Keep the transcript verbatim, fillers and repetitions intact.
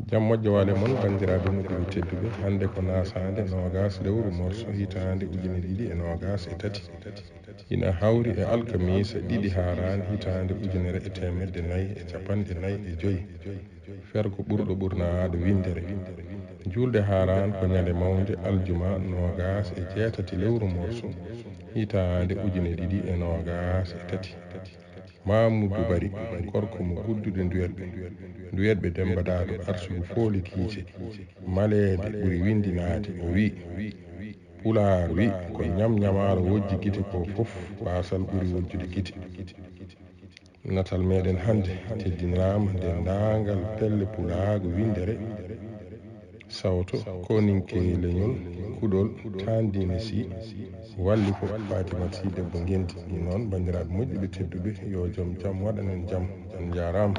Jam moƴƴo waale mon, banndiraaɓe muɓɓe tedduɓe. Hannde ko nasaande noogas lewru morso hitaande ujine ɗiɗi e noogas e tati. Ina hawri e alkamiisa ɗiɗi haaraan hitaande ujunere e teemedde nayi e capanɗe nayi e joy. Fergo ɓurɗo ɓurnaaɗo winndere. Juulde haaraan ko ñande mawnde aljuma noogas e jeetati lewru morso hitaande ujine ɗiɗi e noogas e tati. Mamudu Bari, gorko mo Guddude Nduwerɓe, Nduwerɓe Demba Daado, arsugu Fooli Kiite, Maleede ɓuri winndinaade, o wi, Pulaar wi, ko ñam ñamaaɗo wojji gite ko fof, baasal ɓuri wojjude gite. Natal meɗen hannde teddiniraama denndaangal pelle pulaagu winndere, sawto, koninke leñol, kuɗol, taandiine si, walli ko Fatimata si debbo ngenndi. Ɗum noon, banndiraaɓe moƴƴuɓe tedduɓe, yo jom jam waɗan en jam. On njaaraama.